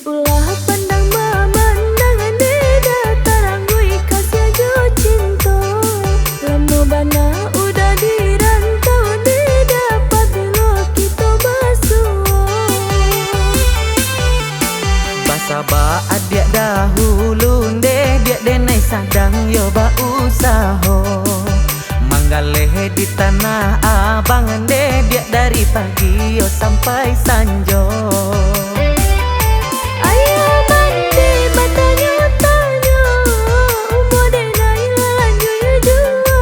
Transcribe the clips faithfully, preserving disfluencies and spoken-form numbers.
Ulah pandang mamandang, dek dak tarangguih kasiah jo cinto. Lamo bana udah di rantau, dek dak pabilo kito basuo. Basaba adiak dahulu, ndeh, biak denai sadang yo bausaho. Manggaleh di tanah abang, ndeh, biak dari pagi yo sampai sanjo. Ayah mandi batanyo-tanyo, umua denai lah lanjuik juo.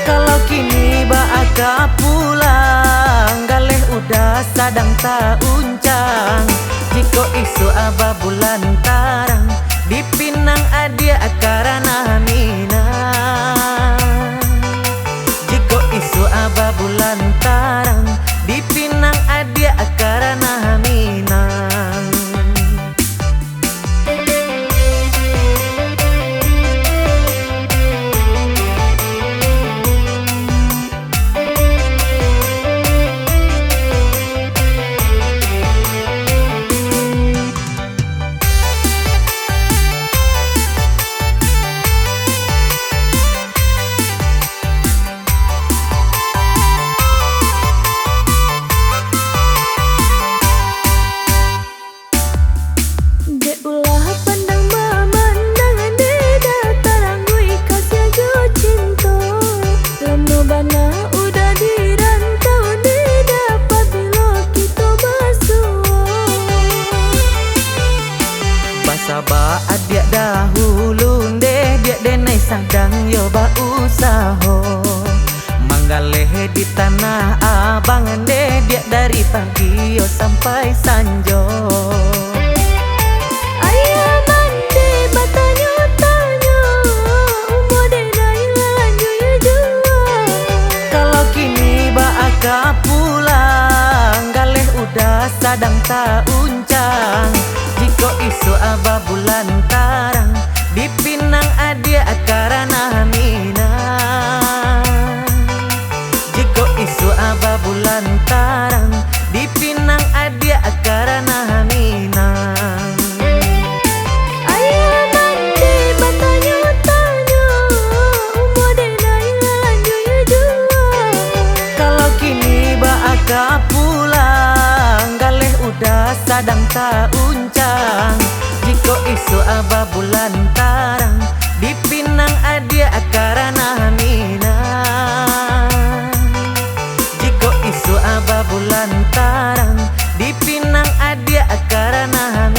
Kalau kini baa ka pulang, galeh udah sadang taun- cang. Jikok isuak aba bulan tarang, dipinang adiak karano minang. Jikok isuak aba bulan tarang, dipinang adiak karano minang. Dek ulah pandang mamandang, dek dak tarangguih kasiah jo cinto. Lamo bana udah di rantau, dek dak pabilo kito basuo. Basaba adiak dahulu, ndeh, biak denai sadang yo bausaho. Manggaleh di tanah abang, ndeh, biak dari pagi yo sampai sanjo. Ayah mandi batanyo-tanyo, umua denai lah lanjuik juo. Kalau kini baa ka pulang, galeh udah sadang taun- cang. Jikok isuak aba bulan tarang, dipinang adiak karano minang. Jikok isuak aba bulan tarang, dipinang adiak karano minang. Ayah mandi batanyo-tanyo, umua denai lah lanjuik juo. Kalau kini baa ka pulang, galeh udah sadang taun- cang. Jikok isuak aba bulan tarang, dipinang adiak karano minang. Jikok isuak aba bulan tarang, dipinang adiak karano